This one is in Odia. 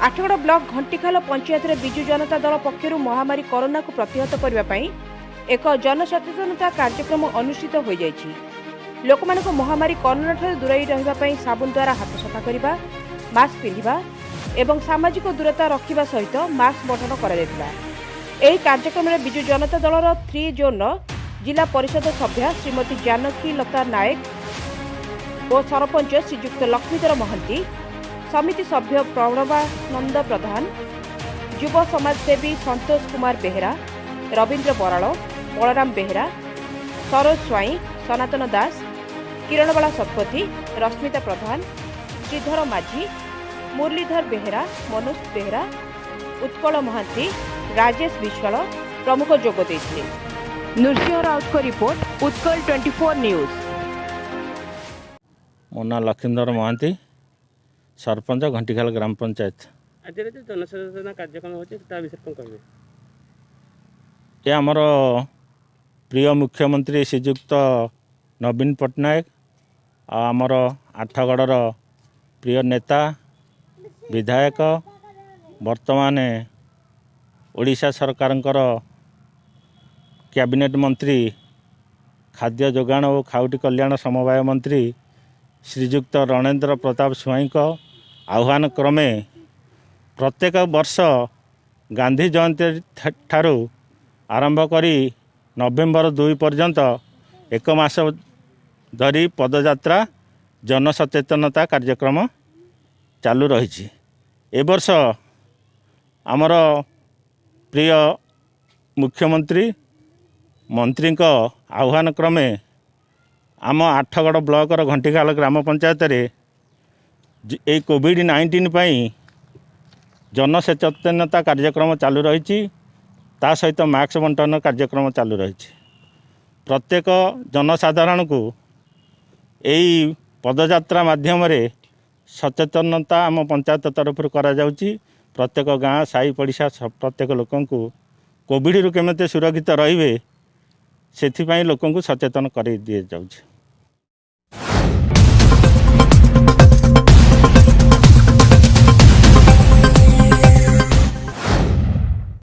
ଆଠଗଡ଼ ବ୍ଲକ ଘଣ୍ଟିଖାଲ ପଞ୍ଚାୟତରେ ବିଜୁ ଜନତା ଦଳ ପକ୍ଷରୁ ମହାମାରୀ କରୋନାକୁ ପ୍ରତିହତ କରିବା ପାଇଁ ଏକ ଜନସଚେତନତା କାର୍ଯ୍ୟକ୍ରମ ଅନୁଷ୍ଠିତ ହୋଇଯାଇଛି। ଲୋକମାନଙ୍କୁ ମହାମାରୀ କରୋନାଠାରୁ ଦୂରେଇ ରହିବା ପାଇଁ ସାବୁନ ଦ୍ୱାରା ହାତ ସଫା କରିବା, ମାସ୍କ ପିନ୍ଧିବା ଏବଂ ସାମାଜିକ ଦୂରତା ରଖିବା ସହିତ ମାସ୍କ ବଣ୍ଟନ କରାଯାଇଥିଲା। ଏହି କାର୍ଯ୍ୟକ୍ରମରେ ବିଜୁ ଜନତା ଦଳର ଥ୍ରୀ ଜୋନ୍ର ଜିଲ୍ଲା ପରିଷଦ ସଭ୍ୟା ଶ୍ରୀମତୀ ଜାନକୀ ଲତା ନାୟକ ଓ ସରପଞ୍ଚ ଶ୍ରୀଯୁକ୍ତ ଲକ୍ଷ୍ମୀଧର ମହାନ୍ତି, ସମିତି ସଭ୍ୟ ପ୍ରଣବାନନ୍ଦ ପ୍ରଧାନ, ଯୁବ ସମାଜସେବୀ ସନ୍ତୋଷ କୁମାର ବେହେରା, ରବୀନ୍ଦ୍ର ବରାଳ, ବଳରାମ ବେହେରା, ସରୋଜ ସ୍ୱାଇଁ, ସନାତନ ଦାସ, କିରଣବାଳା ଶତପଥୀ, ରଶ୍ମିତା ପ୍ରଧାନ, ଶ୍ରୀଧର ମାଝୀ, ମୁରଲୀଧର ବେହେରା, ମନୋଜ ବେହେରା, ଉତ୍କଳ ମହାନ୍ତି, ରାଜେଶ ବିଶ୍ୱାଳ ପ୍ରମୁଖ ଯୋଗ ଦେଇଥିଲେ। ନୃସିଂହ ରାଉତଙ୍କ ରିପୋର୍ଟ, ଉତ୍କଳ 24 ନ୍ୟୁଜ୍। ମୋ ନାଁ ଲକ୍ଷ୍ମୀଧର ମହାନ୍ତି, ସରପଞ୍ଚ, ଘଣ୍ଟିଖାଲ ଗ୍ରାମ ପଞ୍ଚାୟତ। ଆଜିର ଯେଉଁ ଜନସଚେତନତା କାର୍ଯ୍ୟକ୍ରମ ହେଉଛି, ତା ବିଷୟରେ କ'ଣ କହିବେ? ଏ ଆମର ପ୍ରିୟ ମୁଖ୍ୟମନ୍ତ୍ରୀ ଶ୍ରୀଯୁକ୍ତ ନବୀନ ପଟ୍ଟନାୟକ ଆଉ ଆମର ଆଠଗଡ଼ର ପ୍ରିୟ ନେତା, ବିଧାୟକ, ବର୍ତ୍ତମାନ ଓଡ଼ିଶା ସରକାରଙ୍କର କ୍ୟାବିନେଟ୍ ମନ୍ତ୍ରୀ, ଖାଦ୍ୟ ଯୋଗାଣ ଓ ଖାଉଟି କଲ୍ୟାଣ ସମବାୟ ମନ୍ତ୍ରୀ ଶ୍ରୀଯୁକ୍ତ ରଣେନ୍ଦ୍ର ପ୍ରତାପ ସ୍ୱାଇଁଙ୍କ ଆହ୍ୱାନ କ୍ରମେ ପ୍ରତ୍ୟେକ ବର୍ଷ ଗାନ୍ଧୀ ଜୟନ୍ତୀ ଠାରୁ ଆରମ୍ଭ କରି ନଭେମ୍ବର 2 ପର୍ଯ୍ୟନ୍ତ ଏକ ମାସ ଧରି ପଦଯାତ୍ରା ଜନସଚେତନତା କାର୍ଯ୍ୟକ୍ରମ ଚାଲୁ ରହିଛି। ଏ ବର୍ଷ ଆମର ପ୍ରିୟ ମୁଖ୍ୟମନ୍ତ୍ରୀ ମନ୍ତ୍ରୀଙ୍କ ଆହ୍ୱାନ କ୍ରମେ ଆମ ଆଠଗଡ଼ ବ୍ଲକର ଘଣ୍ଟିଖାଲ ଗ୍ରାମ ପଞ୍ଚାୟତରେ ଏଇ କୋଭିଡ଼-19 ପାଇଁ ଜନସଚେତନତା କାର୍ଯ୍ୟକ୍ରମ ଚାଲୁ ରହିଛି। ତା ସହିତ ମାସ୍କ ବଣ୍ଟନ କାର୍ଯ୍ୟକ୍ରମ ଚାଲୁ ରହିଛି। ପ୍ରତ୍ୟେକ ଜନସାଧାରଣଙ୍କୁ ଏଇ ପଦଯାତ୍ରା ମାଧ୍ୟମରେ ସଚେତନତା ଆମ ପଞ୍ଚାୟତ ତରଫରୁ କରାଯାଉଛି। ପ୍ରତ୍ୟେକ ଗାଁ, ସାହି ପଡ଼ିଶା, ପ୍ରତ୍ୟେକ ଲୋକଙ୍କୁ କୋଭିଡ଼ରୁ କେମିତି ସୁରକ୍ଷିତ ରହିବେ, ସେଥିପାଇଁ ଲୋକଙ୍କୁ ସଚେତନ କରାଇ ଦିଆଯାଉଛି।